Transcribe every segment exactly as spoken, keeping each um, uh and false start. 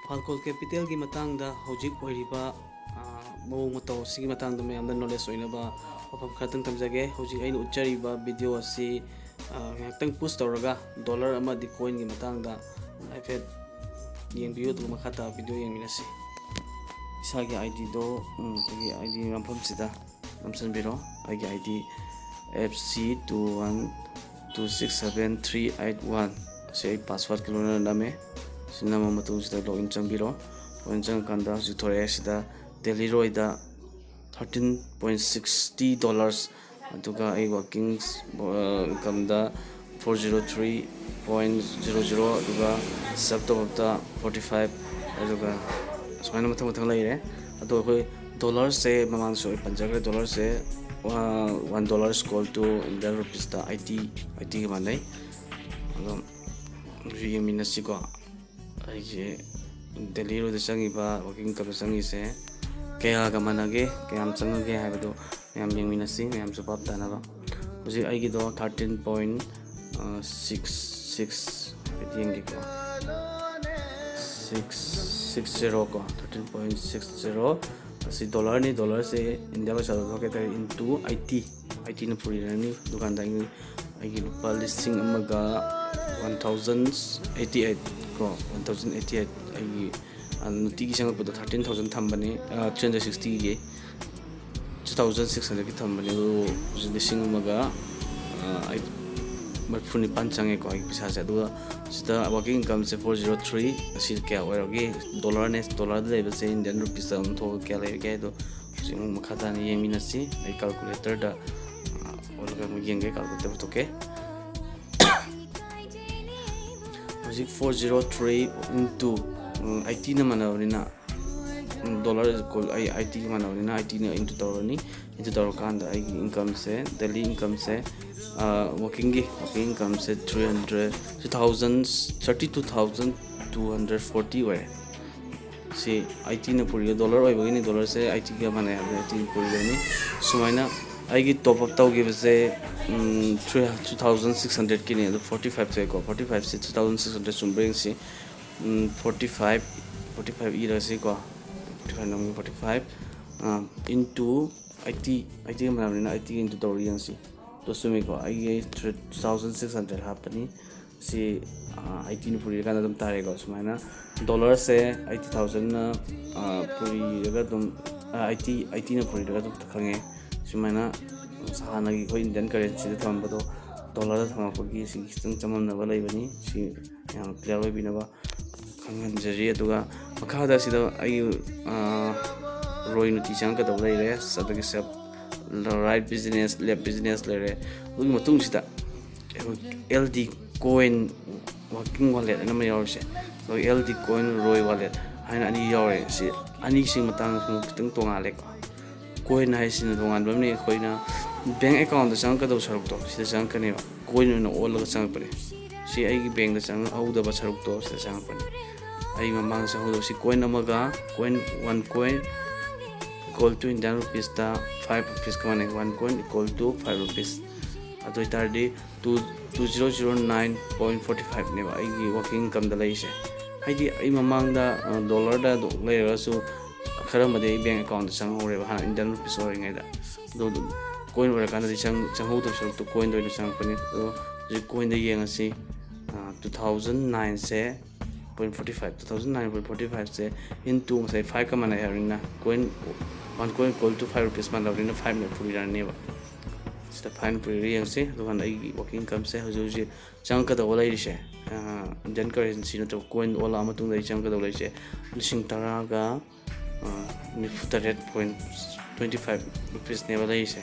Falcon Capitalꯒꯤ ꯃꯇꯥꯡꯗ ꯍꯧꯖꯤꯛ ꯑꯣꯏꯔꯤꯕ, ꯑ, ꯃꯑꯣꯡ ꯃꯇꯧ ꯑꯁꯤꯒꯤ ꯃꯇꯥꯡꯗ ꯃꯌꯥꯝꯗ knowledge ꯑꯣꯏꯅꯕ ꯋꯥꯐꯝ ꯈꯔꯇꯪ ꯊꯝꯖꯒꯦ꯫ ꯍꯧꯖꯤꯛ ꯑꯩꯅ ꯎꯠꯆꯔꯤꯕ video ꯑꯁꯤ, ꯑ, ꯉꯥꯏꯍꯥꯛꯇꯪ pause ꯇꯧꯔꯒ dollar ꯑꯃꯗꯤ coinꯒꯤ ꯃꯇꯥꯡꯗ ꯍꯥꯏꯐꯦꯠ ꯌꯦꯡꯕꯤꯌꯨ, ꯑꯗꯨꯒ ꯃꯈꯥ ꯇꯥꯕ video ꯌꯦꯡꯃꯤꯟꯅꯁꯤ꯫ ꯏꯁꯥꯒꯤ IDꯗꯣ, ꯎꯝ, ꯑꯩꯈꯣꯏꯒꯤ ID ꯅꯝꯐꯝꯁꯤꯗ ꯅꯝꯁꯤꯟꯕꯤꯔꯣ꯫ ꯑꯩꯒꯤ ID F C two one two six seven three eight one꯫ ꯑꯁꯤ ꯑꯩ passwordꯀ ꯂꯣꯏꯅꯅ ꯅꯝꯃꯦ꯫ ꯁꯤ ꯅꯝꯃ ꯃꯇꯨꯡꯁꯤꯗ login ꯆꯪꯕꯤꯔꯣ꯫ Login ꯆꯪꯉꯀꯥꯟꯗ ꯍꯧꯖꯤꯛ ꯊꯣꯔꯛꯑꯦ꯫ ꯁꯤꯗ daily ꯔꯣꯏꯗ thirteen point sixty dollars, ꯑꯗꯨꯒ ꯑꯩ working, ꯑ, incomeꯗ four zero three point zero zero, ꯑꯗꯨꯒ self top upꯇ forty five, ꯑꯗꯨꯒ ꯁꯨꯃꯥꯏꯅ ꯃꯊꯪ ꯃꯊꯪ ꯂꯩꯔꯦ꯫ ꯑꯗꯣ ꯑꯩꯈꯣꯏ dollarꯁꯦ ꯃꯃꯥꯡꯗꯁꯨ ꯑꯩ ꯄꯟꯖꯈ꯭ꯔꯦ, dollarꯁꯦ, ꯑ, one dollar is equal to Indian rupeesꯇ eighty, eightyꯒ ꯃꯥꯟꯅꯩ꯫ ꯑꯗꯣ ꯍꯧꯖꯤꯛ ꯌꯦꯡꯃꯤꯟꯅꯁꯤꯀꯣ꯫ ꯑꯩꯁꯦ daily ꯔꯣꯏꯗ ꯆꯪꯉꯤꯕ working incomeꯗ ꯆꯪꯉꯤꯁꯦ ꯀꯌꯥꯒ ꯃꯥꯟꯅꯒꯦ, ꯀꯌꯥꯝ ꯆꯪꯉꯒꯦ ꯍꯥꯏꯕꯗꯨ ꯃꯌꯥꯝ ꯌꯦꯡꯃꯤꯟꯅꯁꯤ, ꯃꯌꯥꯝꯁꯨ ꯚꯥꯞ ꯇꯥꯅꯕ꯫ ꯍꯧꯖꯤꯛ ꯑꯩꯒꯤꯗꯣ thirteen point, ꯑ, six six, ꯍꯥꯏꯐꯦꯠ ꯌꯦꯡꯒꯦꯀꯣ꯫ Six six zero ꯀꯣ, thirteen point six zero꯫ ꯑꯁꯤ dollarꯅꯤ꯫ Dollarꯁꯦ India ꯄꯩꯁꯥꯗ ꯊꯣꯛꯀꯦ ꯇꯥꯔꯗꯤ into eighty, eightyꯅ ꯄꯨꯔꯤꯔꯅꯤ꯫ ꯑꯗꯨꯀꯥꯟꯗ ꯑꯩꯒꯤ, ꯑꯩꯒꯤ ꯂꯨꯄꯥ ꯂꯤꯁꯤꯡ ꯑꯃꯒ one thousand eighty eight ꯀꯣ, one thousand eighty eight ꯑꯩꯒꯤ, ꯑ, ꯅꯨꯡꯇꯤꯒꯤ ꯆꯪꯉꯛꯄꯗꯣ thirteen thousand ꯊꯝꯕꯅꯤ, ꯑ, three hundred sixtyꯒꯤ꯫ Two thousand six hundredꯀꯤ ꯊꯝꯕꯅꯦ, ꯑꯗꯨ ꯍꯧꯖꯤꯛ ꯂꯤꯁꯤꯡ ꯑꯃꯒ, ꯑ, ꯑꯩ ꯃꯔꯤꯐꯨ ꯅꯤꯄꯥꯟ ꯆꯪꯉꯦꯀꯣ ꯑꯩꯒꯤ ꯄꯩꯁꯥꯁꯦ꯫ ꯑꯗꯨꯒ ꯁꯤꯗ working incomeꯁꯦ four zero three, ꯑꯁꯤ ꯀꯌꯥ ꯑꯣꯏꯔꯒꯦ? Dollarꯅꯦ, dollarꯗ ꯂꯩꯕꯁꯦ Indian rupeesꯇ ꯑꯃꯨꯛ ꯊꯣꯛꯑꯒ ꯀꯌꯥ ꯂꯩꯔꯒꯦ ꯍꯥꯏꯗꯣ ꯍꯧꯖꯤꯛ ꯑꯃꯨꯛ ꯃꯈꯥ ꯇꯥꯅ ꯌꯦꯡꯃꯤꯟꯅꯁꯤ꯫ ꯑꯩ calculatorꯗ, ꯑ, ꯑꯣꯜꯂꯒ ꯑꯃꯨꯛ ꯌꯦꯡꯒꯦ, calculator ꯄꯨꯊꯣꯛꯀꯦ꯫ ꯍꯧꯖꯤꯛ four zero three into, um, eightyꯅ ꯃꯥꯟꯅꯕꯅꯤꯅ, um, dollar is equal, ꯑꯩ eightyꯒ ꯃꯥꯟꯅꯕꯅꯤꯅ eightyꯅ into ꯇꯧꯔꯅꯤ꯫ Into ꯇꯧꯔꯀꯥꯟꯗ ꯑꯩꯒꯤ incomeꯁꯦ, daily incomeꯁꯦ, ꯑ, workingꯒꯤ, working incomeꯁꯦ three hundred, two thousand, thirty two thousand two hundred forty ꯑꯣꯏꯔꯦ꯫ ꯁꯤ eightyꯅ ꯄꯨꯔꯤꯕ dollar ꯑꯣꯏꯕꯒꯤꯅꯤ, dollarꯁꯦ eightyꯒ ꯃꯥꯟꯅꯩ ꯍꯥꯏꯕꯅꯤ, eightyꯅ ꯄꯨꯔꯤꯕꯅꯤ꯫ ꯁꯨꯃꯥꯏꯅ ꯑꯩꯒꯤ top up ꯇꯧꯈꯤꯕꯁꯦ, ꯎꯝ, three, two thousand six hundredꯀꯤꯅꯤ, ꯑꯗꯣ forty five ꯊꯣꯛꯑꯦꯀꯣ, forty fiveꯁꯦ two thousand six hundred ꯆꯨꯝꯕ꯭ꯔꯥ ꯌꯦꯡꯁꯤ꯫ ꯎꯝ, forty five, ꯐꯣꯔꯇꯤ ꯐꯥꯏꯚ ꯏꯔꯁꯤꯀꯣ, ꯐꯣꯔꯇꯤ ꯐꯥꯏꯚ ꯅꯪ ꯐꯣꯔꯇꯤ ꯐꯥꯏꯚ ꯏꯟꯇꯨ ꯑꯩꯠꯇꯤ, ꯑꯩꯠꯇꯤꯒ ꯃꯥꯟꯅꯕꯅꯤꯅ ꯑꯩꯠꯇꯤꯒ ꯏꯟꯇꯨ ꯇꯧꯔ ꯌꯦꯡꯁꯤ꯫ ꯑꯗꯣ ꯆꯨꯝꯃꯤꯀꯣ, ꯑꯩꯒꯤ ꯇꯨ ꯊꯥꯎꯖꯟ ꯁꯤꯛꯁ ꯍꯟꯗ꯭ꯔꯦꯗ ꯍꯥꯞꯄꯅꯤ꯫ ꯁꯤ ꯑꯩꯠꯇꯤꯅ ꯄꯨꯔꯤꯔꯀꯥꯟꯗ ꯑꯗꯨꯝ ꯇꯥꯔꯦꯀꯣ꯫ ꯁꯨꯃꯥꯏꯅ ꯗꯣꯂꯔꯁꯦ ꯑꯩꯠꯇꯤ ꯊꯥꯎꯖꯟꯅ ꯄꯨꯔꯤꯔꯒ ꯑꯗꯨꯝ, ꯑꯩꯠꯇꯤ, ꯑꯩꯠꯇꯤꯅ ꯄꯨꯔꯤꯔꯒ ꯑꯗꯨꯝ ꯈꯪꯉꯦ꯫ ꯁꯨꯃꯥꯏꯅ ꯍꯥꯟꯅꯒꯤ ꯑꯩꯈꯣꯏ ꯏꯟꯗꯤꯌꯟ ꯀꯔꯦꯟꯁꯤꯗ ꯊꯝꯕꯗꯣ ꯗꯣꯂꯔꯗ ꯊꯝꯃꯛꯄꯒꯤ ꯁꯤꯒꯤ ꯈꯤꯇꯪ ꯆꯃꯝꯅꯕ ꯂꯩꯕꯅꯤ꯫ ꯁꯤ ꯌꯥꯝ ꯀ꯭ꯂꯤꯌꯥꯔ ꯑꯣꯏꯕꯤꯅꯕ ꯈꯪꯍꯟꯖꯔꯤ꯫ ꯑꯗꯨꯒ ꯃꯈꯥꯗ ꯁꯤꯗ ꯑꯩ, ꯑꯥ, ꯔꯣꯏ ꯅꯨꯇꯤ ꯆꯪꯉꯛꯀꯗꯕ ꯂꯩꯔꯦ, ꯑꯗꯒꯤ ꯁꯦꯞ, ꯔꯥꯏꯠ ꯕꯤꯖꯤꯅꯦꯁ, ꯂꯦꯐ ꯕꯤꯖꯤꯅꯦꯁ ꯂꯩꯔꯦ꯫ ꯑꯗꯨꯒꯤ ꯃꯇꯨꯡꯁꯤꯗ ꯑꯩꯈꯣꯏ ꯑꯦꯜ ꯗꯤ ꯀꯣꯏꯟ ꯋꯥꯔꯀꯤꯡ ꯋꯥꯂꯦꯠ ꯍꯥꯏꯅ ꯑꯃ ꯌꯥꯎꯔꯤꯁꯦ, ꯑꯗꯨꯒ ꯑꯦꯜ ꯗꯤ ꯀꯣꯏꯟ ꯔꯣꯏ ꯋꯥꯂꯦꯠ ꯍꯥꯏꯅ ꯑꯅꯤ ꯌꯥꯎꯔꯦ꯫ ꯁꯤ ꯑꯅꯤꯁꯤ ꯃꯇꯥꯡꯗꯁꯨ ꯈꯤꯇꯪ ꯇꯣꯡꯉꯥꯜꯂꯦꯀꯣ꯫ ꯀꯣꯏꯟ ꯍꯥꯏꯁꯤꯅ ꯇꯣꯉꯥꯟꯕ ꯑꯃꯅꯤ꯫ ꯑꯩꯈꯣꯏꯅ ꯕꯦꯡ ꯑꯦꯀꯥꯎꯟꯗ ꯆꯪꯉꯛꯀꯗꯧ ꯁꯔꯨꯛꯇꯣ ꯁꯤꯗ ꯆꯪꯉꯛꯀꯅꯦꯕ꯫ ꯀꯣꯏꯟ ꯑꯣꯏꯅ ꯑꯣꯜꯂꯒ ꯆꯪꯉꯛꯄꯅꯦ꯫ ꯁꯤ ꯑꯩꯒꯤ ꯕꯦꯡꯗ ꯆꯪꯉꯛꯍꯧꯗꯕ ꯁꯔꯨꯛꯇꯣ ꯁꯤꯗ ꯆꯪꯉꯛꯄꯅꯦ꯫ ꯑꯩ ꯃꯃꯥꯡꯗ ꯆꯪꯍꯧꯗꯕ ꯁꯤ ꯀꯣꯏꯟ ꯑꯃꯒ coin, one coin equal to Indian ꯔꯨꯄꯤꯁꯇ ꯐꯥꯏꯚ ꯔꯨꯄꯤꯁꯀ ꯃꯥꯟꯅꯩ꯫ One coin equal to five rupees. ꯑꯗꯨ ꯑꯣꯏꯇꯥꯔꯗꯤ two, two zero zero nine point forty ꯐꯥꯏꯚꯅꯦꯕ ꯑꯩꯒꯤ ꯋꯥꯔꯀꯤꯡ ꯏꯟꯀꯝꯗ ꯂꯩꯔꯤꯁꯦ꯫ ꯍꯥꯏꯗꯤ ꯑꯩ ꯃꯃꯥꯡꯗ, ꯑ, ꯗꯣꯂꯔꯗ ꯑꯗꯨꯝ ꯂꯩꯔꯒꯁꯨ ꯈꯔ ꯑꯃꯗꯤ ꯑꯩ ꯕꯦꯡ ꯑꯦꯀꯥꯎꯟꯗ ꯆꯪꯍꯧꯔꯦꯕ, ꯍꯥꯟꯅ ꯏꯟꯗꯤꯌꯟ ꯔꯨꯄꯤꯁ ꯑꯣꯏꯔꯤꯉꯩꯗ꯫ ꯑꯗꯣ ꯑꯗꯨꯝ ꯀꯣꯏꯟ ꯑꯣꯏꯔꯀꯥꯟꯗꯗꯤ ꯆꯪ-, ꯆꯪꯍꯧꯗꯕ ꯁꯔꯨꯛꯇꯣ ꯀꯣꯏꯟꯗ ꯑꯣꯏꯅ ꯆꯪꯉꯛꯄꯅꯤ꯫ ꯑꯗꯣ ꯍꯧꯖꯤꯛ ꯀꯣꯏꯟꯗ ꯌꯦꯡꯉꯁꯤ꯫ ꯇꯨ ꯊꯥꯎꯖꯟ ꯅꯥꯏꯟꯁꯦ point forty five, two thousand nine point forty ꯐꯥꯏꯚꯁꯦ ꯏꯟꯇꯨ ꯉꯁꯥꯏ ꯐꯥꯏꯚꯀ ꯃꯥꯟꯅꯩ ꯍꯥꯏꯕꯅꯤꯅ, coin, one coin equal to five rupees ꯃꯥꯟꯅꯕꯅꯤꯅ ꯐꯥꯏꯚꯅ ꯄꯨꯔꯤꯔꯅꯦꯕ꯫ ꯁꯤꯗ ꯐꯥꯏꯚꯅ ꯄꯨꯔꯤꯔ ꯌꯦꯡꯁꯤ꯫ ꯑꯗꯨꯀꯥꯟꯗ ꯑꯩꯒꯤ ꯋꯥꯔꯀꯤꯡ ꯏꯟꯀꯝꯁꯦ ꯍꯧꯖꯤꯛ ꯍꯧꯖꯤꯛ ꯆꯪꯉꯛꯀꯗꯧꯕ ꯂꯩꯔꯤꯁꯦ, ꯏꯟꯗꯤꯌꯟ ꯀꯔꯦꯟꯁꯤ ꯅꯠꯇ꯭ꯔꯒ ꯀꯣꯏꯟ ꯑꯣꯜꯂꯛꯑ ꯃꯇꯨꯡꯗ ꯑꯩ ꯆꯪꯉꯛꯀꯗꯧꯕ ꯂꯩꯔꯤꯁꯦ ꯂꯤꯁꯤꯡ ꯇꯔꯥꯒ, ꯑ, ꯅꯤꯐꯨ ꯇꯔꯦꯠ ꯄꯣꯏꯟ ꯇ꯭ꯋꯦꯟꯇꯤ ꯐꯥꯏꯚ ꯔꯨꯄꯤꯁꯅꯦꯕ ꯂꯩꯔꯤꯁꯦ꯫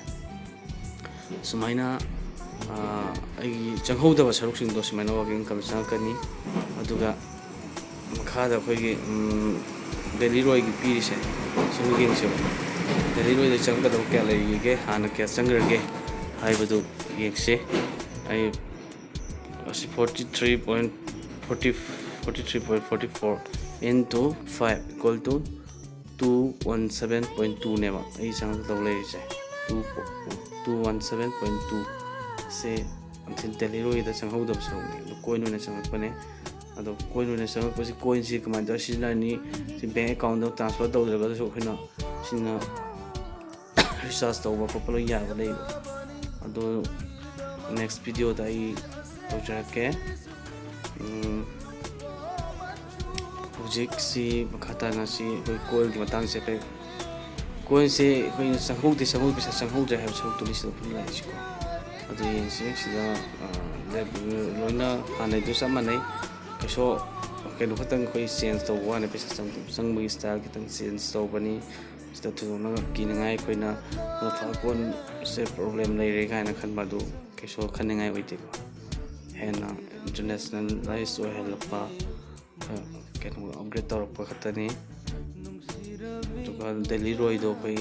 ꯁꯨꯃꯥꯏꯅ, ꯑ, ꯑꯩꯒꯤ ꯆꯪꯍꯧꯗꯕ ꯁꯔꯨꯛꯁꯤꯡꯗꯣ ꯁꯨꯃꯥꯏꯅ ꯋꯥꯔꯀꯤꯡ ꯏꯟꯀꯝ ꯆꯪꯉꯛꯀꯅꯤ꯫ ꯑꯗꯨꯒ ꯃꯈꯥꯗ ꯑꯩꯈꯣꯏꯒꯤ, ꯎꯝ, ꯗꯦꯂꯤ ꯔꯣꯏꯒꯤ ꯄꯤꯔꯤꯁꯦ, ꯁꯤꯕꯨ ꯌꯦꯡꯁꯦꯕ꯫ ꯗꯦꯂꯤ ꯔꯣꯏꯗ ꯆꯪꯒꯗꯕ ꯀꯌꯥ ꯂꯩꯔꯤꯒꯦ, ꯍꯥꯟꯅ ꯀꯌꯥ ꯆꯪꯈ꯭ꯔꯒꯦ ꯍꯥꯏꯕꯗꯨ ꯌꯦꯡꯁꯦ꯫ ꯑꯩ ꯑꯁꯤ forty three point forty, forty three point forty four into five equal to two one seven point ꯇꯨꯅꯦꯕ ꯑꯩ ꯆꯪꯒꯗꯧ ꯂꯩꯔꯤꯁꯦ꯫ Two, two one seven point two ꯁꯦ ꯗꯦꯂꯤ ꯔꯣꯏꯗ ꯆꯪꯍꯧꯗꯕ ꯁꯔꯨꯛꯅꯦ, ꯑꯗꯨ ꯀꯣꯏꯟ ꯑꯣꯏꯅ ꯆꯪꯉꯛꯄꯅꯦ꯫ ꯑꯗꯣ ꯀꯣꯏꯟ ꯑꯣꯏꯅ ꯆꯪꯉꯛꯄꯁꯤ, ꯀꯣꯏꯟꯁꯤ ꯀꯃꯥꯏꯅ ꯇꯧꯔ ꯁꯤꯖꯤꯟꯅꯔꯅꯤ? ꯁꯤ ꯕꯦꯡ ꯑꯦꯀꯥꯎꯟꯗ ꯇ꯭ꯔꯥꯟꯁꯐꯔ ꯇꯧꯗ꯭ꯔꯒꯁꯨ ꯑꯩꯈꯣꯏꯅ ꯁꯤꯅ ꯔꯤꯆꯥꯔꯖ ꯇꯧꯕ ꯈꯣꯠꯄ ꯂꯣꯏ ꯌꯥꯕ ꯂꯩꯕ꯫ ꯑꯗꯣ ꯅꯦꯛꯁ ꯚꯤꯗꯤꯑꯣꯗ ꯑꯩ ꯇꯧꯖꯔꯛꯀꯦ꯫ ꯎꯝ, ꯍꯧꯖꯤꯛꯁꯤ ꯃꯈꯥ ꯇꯥꯅ ꯁꯤ ꯑꯩꯈꯣꯏ ꯀꯣꯏꯟꯒꯤ ꯃꯇꯥꯡꯁꯦ ꯍꯥꯏꯐꯦꯠ, ꯀꯣꯏꯟꯁꯦ ꯑꯩꯈꯣꯏꯅ ꯆꯪꯍꯧꯗꯦ, ꯆꯪꯍꯧ-, ꯄꯩꯁꯥ ꯆꯪꯍꯧꯗ꯭ꯔꯦ ꯍꯥꯏꯕ ꯁꯔꯨꯛꯇꯨꯅꯤ ꯁꯤꯗ ꯑꯩꯈꯣꯏꯅ ꯂꯥꯛꯏꯁꯤꯀꯣ꯫ ꯑꯗꯨ ꯌꯦꯡꯁꯤ꯫ ꯁꯤꯗ, ꯑ, ꯂꯦꯞ-, ꯂꯣꯏꯅ ꯍꯥꯟꯅꯩꯗꯨ ꯆꯞ ꯃꯥꯟꯅꯩ꯫ ꯀꯩꯁꯨ ꯀꯩꯅꯣ ꯈꯛꯇꯪ ꯑꯩꯈꯣꯏ ꯆꯦꯟꯖ ꯇꯧꯕ ꯋꯥꯅꯤ, ꯄꯩꯁꯥ ꯆꯪ-, ꯆꯪꯕꯒꯤ ꯁ꯭ꯇꯥꯏꯜ ꯈꯤꯇꯪ ꯆꯦꯟꯖ ꯇꯧꯕꯅꯤ꯫ ꯁꯤꯗ ꯊꯣꯏꯗꯣꯛꯅ ꯀꯤꯅꯤꯡꯉꯥꯏ ꯑꯩꯈꯣꯏꯅ ꯐꯥꯜꯀꯣꯟꯁꯦ ꯄ꯭ꯔꯣꯕ꯭ꯂꯦꯝ ꯂꯩꯔꯦ ꯀꯥꯏꯅ ꯈꯟꯕ ꯑꯗꯨ ꯀꯩꯁꯨ ꯈꯟꯅꯤꯡꯉꯥꯏ ꯑꯣꯏꯗꯦꯀꯣ꯫ ꯍꯦꯟꯅ ꯏꯟꯇꯔꯅꯦꯁꯅꯦꯂꯥꯏꯁ ꯑꯣꯏꯍꯜꯂꯛꯄ, ꯑ, ꯀꯩꯅꯣ, ꯑꯞꯒ꯭ꯔꯦꯗ ꯇꯧꯔꯛꯄ ꯈꯛꯇꯅꯤ꯫ ꯑꯗꯨꯒ ꯗꯦꯂꯤ ꯔꯣꯏꯗꯣ ꯑꯩꯈꯣꯏ,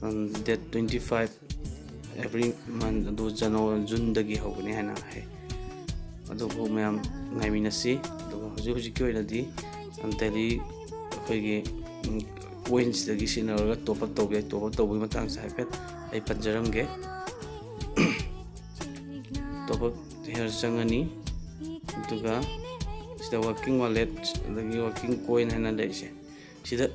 ꯎꯝ, date twenty five every month, ꯑꯗꯨ ꯖꯅꯋꯥ-, ꯖꯨꯟꯗꯒꯤ ꯍꯧꯒꯅꯤ ꯍꯥꯏꯅ ꯍꯥꯏ꯫ ꯑꯗꯨꯕꯨ ꯃꯌꯥꯝ ꯉꯥꯏꯃꯤꯟꯅꯁꯤ꯫ ꯑꯗꯨꯒ ꯍꯧꯖꯤꯛ ꯍꯧꯖꯤꯛꯀꯤ ꯑꯣꯏꯅꯗꯤ ꯗꯦꯂꯤ ꯑꯩꯈꯣꯏꯒꯤ, ꯎꯝ, ꯀꯣꯏꯟꯁꯤꯗꯒꯤ ꯁꯤꯖꯤꯟꯅꯔꯒ ꯇꯣꯞ ꯑꯞ ꯇꯧꯕ ꯌꯥꯏ꯫ ꯇꯣꯞ ꯑꯞ ꯇꯧꯕꯒꯤ ꯃꯇꯥꯡꯁꯦ ꯍꯥꯏꯐꯦꯠ ꯑꯩ ꯄꯟꯖꯔꯝꯒꯦ꯫ ꯇꯣꯞ ꯑꯞ ꯍꯤꯌꯔ ꯆꯪꯉꯅꯤ꯫ ꯑꯗꯨꯒ ꯁꯤꯗ ꯋꯥꯔꯀꯤꯡ ꯋꯥꯂꯦꯠ, ꯑꯗꯒꯤ ꯋꯥꯔꯀꯤꯡ ꯀꯣꯏꯟ ꯍꯥꯏꯅ ꯂꯩꯔꯤꯁꯦ, ꯁꯤꯗ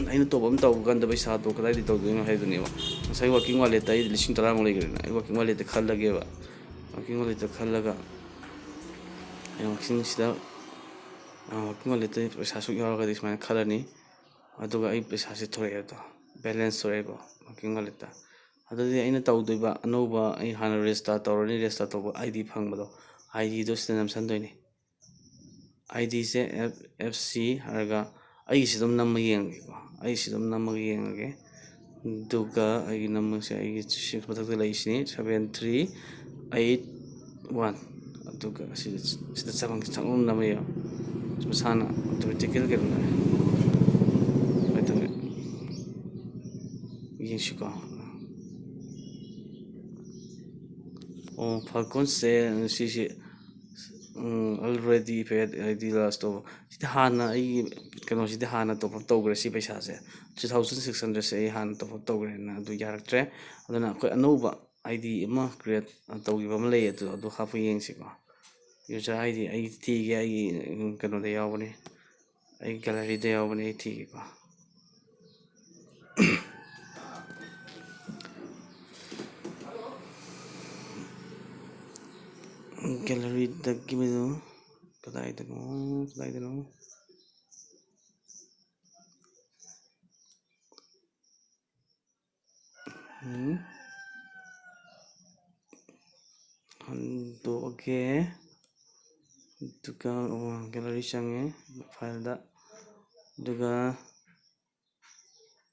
ꯑꯩꯅ ꯇꯣꯞ ꯑꯞ ꯇꯧꯕ ꯀꯥꯟꯗ ꯄꯩꯁꯥꯗꯣ ꯀꯗꯥꯏꯗ ꯇꯧꯗꯣꯏꯅꯣ ꯍꯥꯏꯗꯨꯅꯦꯕ꯫ ꯉꯁꯥꯏ ꯋꯥꯔꯀꯤꯡ ꯋꯥꯂꯦꯠꯇ ꯑꯩ ꯂꯤꯁꯤꯡ ꯇꯔꯥꯃꯨꯛ ꯂꯩꯈ꯭ꯔꯦꯅ, ꯑꯩ ꯋꯥꯔꯀꯤꯡ ꯋꯥꯂꯦꯠꯇ ꯈꯜꯂꯒꯦꯕ꯫ ꯋꯥꯔꯀꯤꯡ ꯋꯥꯂꯦꯠꯇ ꯈꯜꯂꯒ ꯑꯩ ꯋꯥꯔꯀꯤꯡꯁꯤꯗ, ꯑ, ꯋꯥꯔꯀꯤꯡ ꯋꯥꯂꯦꯠꯇ ꯄꯩꯁꯥ ꯁꯨꯛ ꯌꯥꯎꯔꯒꯗꯤ ꯁꯨꯃꯥꯏꯅ ꯈꯜꯂꯅꯤ꯫ ꯑꯗꯨꯒ ꯑꯩ ꯄꯩꯁꯥꯁꯦ ꯊꯣꯔꯛꯑꯦ ꯑꯗꯣ, ꯕꯦꯂꯦꯟꯁ ꯊꯣꯔꯛꯑꯦꯀꯣ ꯋꯥꯔꯀꯤꯡ ꯋꯥꯂꯦꯠꯇ꯫ ꯑꯗꯨꯗꯤ ꯑꯩꯅ ꯇꯧꯗꯣꯏꯕ ꯑꯅꯧꯕ, ꯑꯩ ꯍꯥꯟꯅ ꯔꯦꯖꯤꯁꯇꯥꯔ ꯇꯧꯔꯅꯤ, ꯔꯦꯖꯤꯁꯇꯥꯔ ꯇꯧꯕ ꯑꯥꯏ ꯗꯤ ꯐꯪꯕꯗꯣ, ꯑꯥꯏ ꯗꯤꯗꯣ ꯁꯤꯗ ꯅꯝꯁꯟꯗꯣꯏꯅꯤ꯫ ꯑꯥꯏ ꯗꯤꯁꯦ ꯑꯦꯐ, ꯑꯦꯐ ꯁꯤ ꯍꯥꯏꯔꯒ ꯑꯩꯒꯤꯁꯤ ꯑꯗꯨꯝ ꯅꯝꯃ ꯌꯦꯡꯉꯒꯦꯀꯣ꯫ ꯑꯩꯁꯤ ꯑꯗꯨꯝ ꯅꯝꯃꯒ ꯌꯦꯡꯉꯒꯦ꯫ ꯑꯗꯨꯒ ꯑꯩꯒꯤ ꯅꯝꯕꯔꯁꯦ, ꯑꯩꯒꯤ ꯁꯤ ꯃꯊꯛꯇ ꯂꯩꯔꯤꯁꯤꯅꯤ, seven three eight one꯫ ꯑꯗꯨꯒ ꯑꯁꯤꯗ, ꯁꯤꯗ ꯆꯪꯉꯒ ꯆꯪꯉꯝ ꯅꯝꯃ ꯌꯦꯡꯉꯣ꯫ ꯃꯁꯥꯅ ꯑꯣꯇꯣꯃꯦꯇꯤꯀꯦꯜ ꯀꯩꯅꯣ ꯇꯧꯋꯦ꯫ ꯀꯃꯥꯏꯅ ꯇꯧꯋꯦ? ꯌꯦꯡꯁꯤꯀꯣ꯫ ꯑꯣ, ꯐꯥꯜꯀꯣꯟꯁꯦ ꯁꯤꯁꯦ, ꯎꯝ, already paid, ꯑꯩꯗꯤ ꯂꯥꯁ ꯇꯧꯕ꯫ ꯁꯤꯗꯤ ꯍꯥꯟꯅ ꯑꯩꯒꯤ ꯀꯩꯅꯣꯁꯤꯗꯤ ꯍꯥꯟꯅ ꯇꯣꯞ ꯑꯞ ꯇꯧꯈ꯭ꯔꯦ ꯁꯤ ꯄꯩꯁꯥꯁꯦ꯫ Three thousand six hundredꯁꯦ ꯑꯩ ꯍꯥꯟꯅ ꯇꯣꯞ ꯑꯞ ꯇꯧꯈ꯭ꯔꯦꯅ ꯑꯗꯨ ꯌꯥꯔꯛꯇ꯭ꯔꯦ꯫ ꯑꯗꯨꯅ ꯑꯩꯈꯣꯏ ꯑꯅꯧꯕ ꯑꯥꯏ ꯗꯤ ꯑꯃ ꯀ꯭ꯔꯤꯌꯦꯠ ꯇꯧꯈꯤꯕ ꯑꯃ ꯂꯩ, ꯑꯗꯨ, ꯑꯗꯨ ꯍꯥꯞꯄ ꯌꯦꯡꯁꯤꯀꯣ꯫ User I D ꯑꯩ ꯊꯤꯒꯦ, ꯑꯩꯒꯤ ꯀꯩꯅꯣꯗ ꯌꯥꯎꯕꯅꯦ, ꯑꯩ galleryꯗ ꯌꯥꯎꯕꯅꯦ, ꯑꯩ ꯊꯤꯒꯦꯀꯣ꯫ Galleryꯗꯒꯤ ꯃꯤꯗꯣ ꯀꯗꯥꯏꯗꯅꯣ, ꯀꯗꯥꯏꯗꯅꯣ? ꯎꯝ꯫ ꯍꯟꯗꯣꯛꯑꯒꯦ꯫ ꯑꯗꯨꯒ, ꯑꯣ, gallery ꯆꯪꯉꯦ, fileꯗ꯫ ꯑꯗꯨꯒ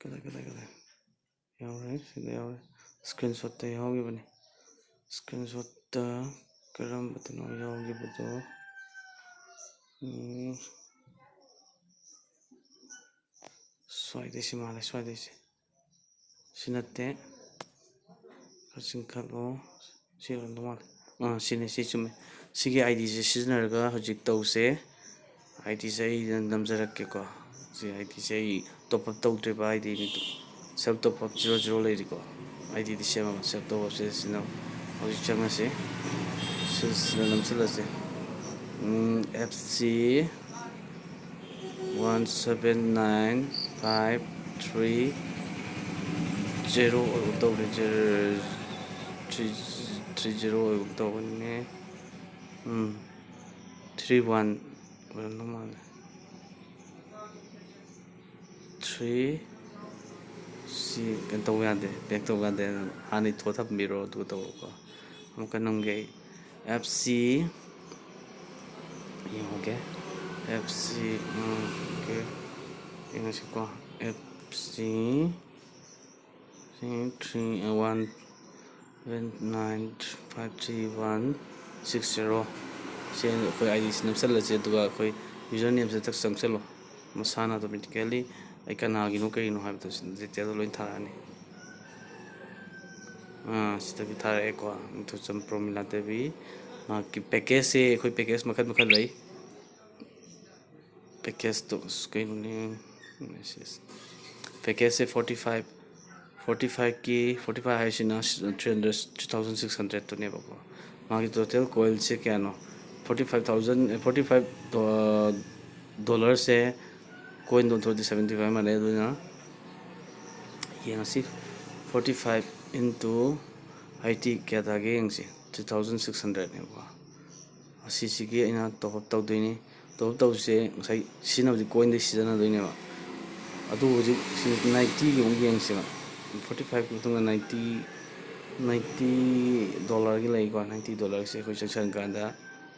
ꯀꯗꯥꯏ, ꯀꯗꯥꯏ, ꯀꯗꯥꯏ? ꯌꯥꯎꯔꯦ, ꯁꯤꯗ ꯌꯥꯎꯔꯦ꯫ Screenshotꯇ ꯌꯥꯎꯈꯤꯕꯅꯤ꯫ Screenshotꯇ ꯀꯔꯝꯕꯗꯅꯣ ꯌꯥꯎꯈꯤꯕꯗꯣ? ꯎꯝ, ꯁ꯭ꯋꯥꯏꯗꯩ ꯁꯤ ꯃꯥꯜꯂꯦ, ꯁ꯭ꯋꯥꯏꯗꯩꯁꯦ꯫ ꯁꯤ ꯅꯠꯇꯦ꯫ ꯈꯔ ꯆꯤꯡꯈꯠꯂꯣ꯫ ꯁꯤ ꯑꯣꯏꯔꯝꯗꯧ ꯃꯥꯜꯂꯦ꯫ ꯑꯥ, ꯁꯤꯅꯦ, ꯁꯤ ꯆꯨꯝꯃꯦ꯫ ꯁꯤꯒꯤ IDꯁꯦ ꯁꯤꯖꯤꯟꯅꯔꯒ ꯍꯧꯖꯤꯛ ꯇꯧꯁꯦ꯫ IDꯁꯦ ꯑꯩ ꯅꯝꯖꯔꯛꯀꯦꯀꯣ꯫ ꯁꯤ IDꯁꯦ ꯑꯩ top up ꯇꯧꯗ꯭ꯔꯤꯕ IDꯅꯤ꯫ Self top up zero zero ꯂꯩꯔꯤꯀꯣ꯫ IDꯗꯤ ꯁꯦꯝꯃꯕ꯫ Self top upꯁꯦ ꯁꯤꯅ ꯍꯧꯖꯤꯛ ꯆꯪꯉꯁꯤ꯫ ꯁꯤꯁꯤꯗ ꯅꯝꯁꯤꯜꯂꯁꯦ꯫ ꯎꯝ, FC one seven nine five three zero ꯑꯣꯏꯒꯨꯝ ꯇꯧꯕꯅꯦ, zero three three zero ꯑꯣꯏꯒꯨꯝ ꯇꯧꯕꯅꯤꯅꯦ꯫ ꯎꯝ, three one ꯑꯣꯏꯔꯝꯗꯧ ꯃꯥꯜꯂꯦ꯫ Three, ꯁꯤ ꯀꯩꯅꯣ ꯇꯧꯕ ꯌꯥꯗꯦ, back ꯇꯧꯕ ꯌꯥꯗꯦ꯫ ꯍꯥꯟꯅ ꯏꯊꯣꯛꯑ ꯊꯝꯕꯤꯔꯣ, ꯑꯗꯨꯒ ꯇꯧꯔꯣꯀꯣ꯫ ꯑꯃꯨꯛꯀ ꯅꯝꯒꯦ ꯑꯩ꯫ FC ꯌꯦꯡꯉꯨꯒꯦ꯫ FC, ꯎꯝ, OK꯫ ꯌꯦꯡꯉꯁꯤꯀꯣ꯫ FC three one seven nine five three one six zero꯫ ꯁꯤ ꯑꯩꯈꯣꯏ IDꯁꯤ ꯅꯝꯁꯜꯂꯁꯤ, ꯑꯗꯨꯒ ꯑꯩꯈꯣꯏ usernameꯁꯦ ꯊꯛ ꯆꯪꯁꯜꯂꯣ꯫ ꯃꯁꯥꯅ automatically ꯑꯩ ꯀꯅꯥꯒꯤꯅꯣ ꯀꯔꯤꯅꯣ ꯍꯥꯏꯕꯗꯣ ꯁꯤꯗ detailꯗ ꯂꯣꯏ ꯊꯥꯔꯛꯑꯅꯤ꯫ ꯑꯥ, ꯁꯤꯗꯒꯤ ꯊꯥꯔꯛꯑꯦꯀꯣ꯫ ꯅꯤꯡꯊꯧꯖꯝ ꯄ꯭ꯔꯣꯃꯤꯂꯥ ꯗꯦꯕꯤ꯫ ꯃꯍꯥꯛꯀꯤ packageꯁꯦ ꯑꯩꯈꯣꯏ package ꯃꯈꯜ ꯃꯈꯜ ꯂꯩ꯫ Packageꯇꯣ ꯑꯁ ꯀꯩꯅꯣꯅꯦ꯫ Packageꯁꯦ forty five, forty fiveꯀꯤ, forty five ꯍꯥꯏꯁꯤꯅ three hundred, three thousand six hundredꯇꯨꯅꯦꯕꯀꯣ꯫ ꯃꯥꯒꯤ total coilꯁꯦ ꯀꯌꯥꯅꯣ? Forty five thousand, forty five dollarꯁꯦ, coinꯗ ꯑꯣꯟꯊꯣꯛꯑꯗꯤ seventy five ꯃꯥꯟꯅꯩ꯫ ꯑꯗꯨꯅ ꯌꯦꯡꯉꯁꯤ, forty five into eighty ꯀꯌꯥ ꯇꯥꯒꯦ ꯌꯦꯡꯁꯤ꯫ Three thousand six hundredꯅꯦꯕꯀꯣ꯫ ꯑꯁꯤꯁꯤꯒꯤ ꯑꯩꯅ top up ꯇꯧꯗꯣꯏꯅꯤ꯫ Top up ꯇꯧꯕꯁꯦ ꯉꯁꯥꯏ ꯁꯤꯖꯤꯟꯅꯕꯗꯤ coinꯗꯩ ꯁꯤꯖꯤꯟꯅꯗꯣꯏꯅꯦꯕ꯫ ꯑꯗꯨ ꯍꯧꯖꯤꯛ ꯁꯤ ninetyꯒꯤ ꯑꯃꯨꯛ ꯌꯦꯡꯁꯦꯕ꯫ Forty five ꯃꯇꯨꯡꯗ ninety, ninety dollarꯒꯤ ꯂꯩꯀꯣ꯫ Ninety dollarꯁꯦ ꯑꯩꯈꯣꯏ ꯆꯪꯁꯟꯀꯥꯟꯗ,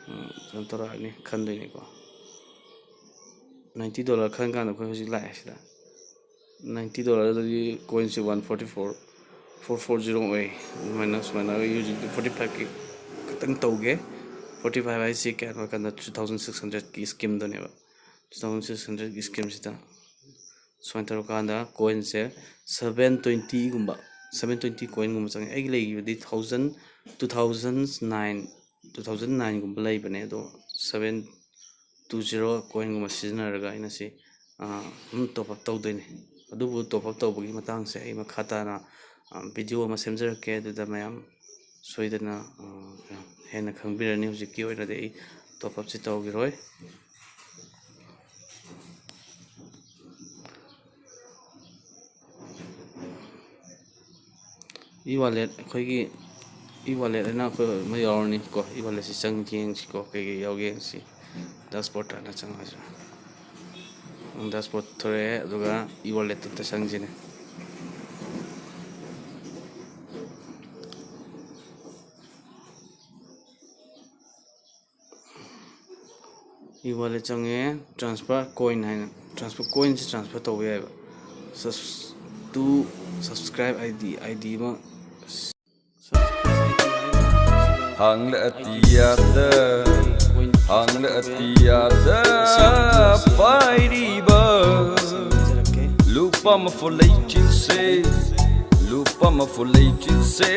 ꯎꯝ, ꯀꯩꯅꯣ ꯇꯧꯔꯛꯑꯅꯤ, ꯈꯟꯗꯣꯏꯅꯤꯀꯣ꯫ Ninety dollar ꯈꯟ ꯀꯥꯟꯗ ꯑꯩꯈꯣꯏ ꯍꯧꯖꯤꯛ ꯂꯥꯛꯑꯦ ꯁꯤꯗ꯫ Ninety dollarꯗꯗꯤ coinꯁꯦ one forty four, four four zero ꯑꯣꯏ꯫ ꯑꯗꯨꯃꯥꯏꯅ, ꯁꯨꯃꯥꯏꯅ ꯑꯩ ꯍꯧꯖꯤꯛ forty fiveꯀꯤ ꯈꯛꯇꯪ ꯇꯧꯒꯦ꯫ Forty five ꯍꯥꯏꯁꯤ ꯀꯌꯥꯅꯣ ꯍꯥꯏ ꯀꯥꯟꯗ two thousand six hundredꯀꯤ schemeꯗꯨꯅꯦꯕ꯫ Two thousand six hundredꯀꯤ schemeꯁꯤꯗ ꯁꯨꯃꯥꯏꯅ ꯇꯧꯔꯀꯥꯟꯗ coinꯁꯦ seven twentyꯒꯨꯝꯕ, seven twenty coinꯒꯨꯝꯕ ꯆꯪꯉꯦ꯫ ꯑꯩꯒꯤ ꯂꯩꯈꯤꯕꯗꯤ thousand, two thousand nine, two thousand nineꯒꯨꯝꯕ ꯂꯩꯕꯅꯦ꯫ ꯑꯗꯣ seven two zero coinꯒꯨꯝꯕ ꯁꯤꯖꯤꯟꯅꯔꯒ ꯑꯩꯅ ꯁꯤ, ꯑꯥ, ꯑꯗꯨꯝ top up ꯇꯧꯗꯣꯏꯅꯦ꯫ ꯑꯗꯨꯕꯨ top up ꯇꯧꯕꯒꯤ ꯃꯇꯥꯡꯁꯦ ꯑꯩ ꯃꯈꯥ ꯇꯥꯅ, ꯑꯥ, video ꯑꯃ ꯁꯦꯝꯖꯔꯛꯀꯦ꯫ ꯑꯗꯨꯗ ꯃꯌꯥꯝ ꯁꯣꯏꯗꯅ, ꯑꯥ, ꯍꯦꯟꯅ ꯈꯪꯕꯤꯔꯅꯤ꯫ ꯍꯧꯖꯤꯛꯀꯤ ꯑꯣꯏꯅꯗꯤ ꯑꯩ top upꯁꯤ ꯇꯧꯈꯤꯔꯣꯏ꯫ E-wallet, ꯑꯩꯈꯣꯏꯒꯤ e-wallet ꯍꯥꯏꯅ ꯑꯩꯈꯣꯏ ꯑꯃ ꯌꯥꯎꯔꯅꯤꯀꯣ꯫ E-walletꯁꯤ ꯆꯪ ꯌꯦꯡꯁꯤꯀꯣ, ꯀꯩꯀꯩ ꯌꯥꯎꯒꯦ ꯌꯦꯡꯁꯤ꯫ Dashboard ꯍꯥꯏꯅ ꯆꯪꯉꯁꯤ꯫ Dashboard ꯊꯣꯔꯛꯑꯦ, ꯑꯗꯨꯒ e-walletꯇ ꯑꯝꯇ ꯆꯪꯁꯤꯅꯦ꯫ E-wallet ꯆꯪꯉꯦ, transfer coin ꯍꯥꯏꯅ, transfer coinꯁꯦ transfer ꯇꯧꯕ ꯌꯥꯏꯑꯕ꯫ Subs-, to subscribe ID, ID ꯑꯃ, subscribe ID ꯍꯥꯏꯅ ꯍꯥꯡꯂꯛꯑꯗꯤꯌꯥꯗ, ꯍꯥꯡꯂꯛꯑꯗꯤꯌꯥꯗ ꯄꯥꯏꯔꯤꯕ ꯂꯨꯄꯥ ꯑꯃꯐꯥꯎ ꯂꯩꯈꯤꯁꯦ, ꯂꯨꯄꯥ ꯑꯃꯐꯥꯎ ꯂꯩꯈꯤꯁꯦ꯫